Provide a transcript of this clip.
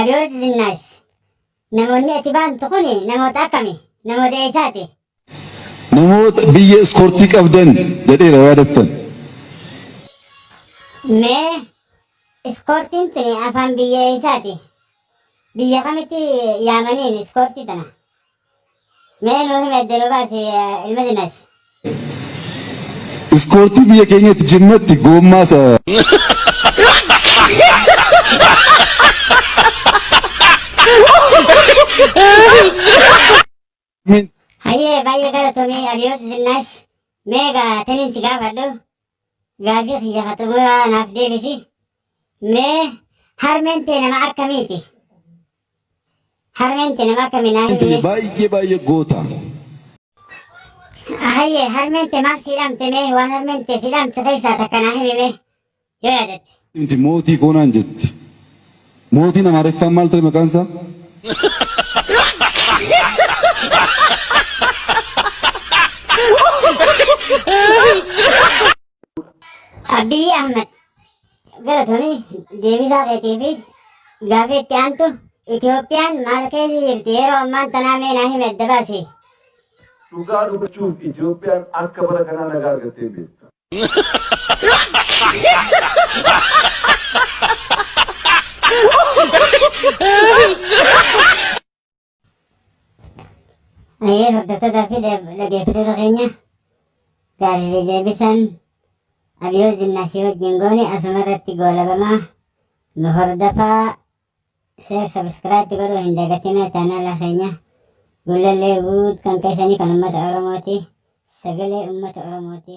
Abiyoot Zinnaash, namoonni ati baantu kuni namoota akkami? Namoota eessaati? Namoota biyya iskoortii qabdan jedheera yoo yaadattan. Mee iskoortiin tuni afaan biyya eessaati? Biyya kamitti yaamaniin iskoortii tana? Mee nuu himi adda nu baasi ilma Zinaash. Iskoortii biyya keenyatti Jimmatti goommaa sa. Hayyee baay'ee galatoomii Abiyoot Zinnaash. Mee egaa taniin si gaafadhu gaafii kiyya ka xumuraa naaf deebisi. Mee harmeen tee nama akkamiiti? Harmeen tee nama akkamii naa himi mee. Baay'ee baay'ee goota. Hayyee harmeen tee maal sii dhaamte mee waan harmeen tee sii dhaamte keessaa takka naa himi mee yoo yaadatte. Miti mootii koo naan jetti. Mootiin Amaariffaan maal ture maqaan isaa? Abiyyi Ahmad galatoomi deebisaa keetii fi gaafii itti aantu Itoophiyaan maal keessa jirti yeroo ammaan tanaa mee naa himi adda baasi. Dhugaa dubbachuuf Itoophiyaan akka bara kanaa nagaa argattee hin beektu. Ayyee hordoftoota fi dhaggeeffattoota keenya gaafii fi deebisaan Abiyoot Zinnaashii wajjin goone asuma irratti goolabamaa nu hordofaa share subscribe godhuu hin dagatinaa chaanaala keenya Gullallee Guut kan keessanii kan uummata Oromooti sagalee uummata Oromooti.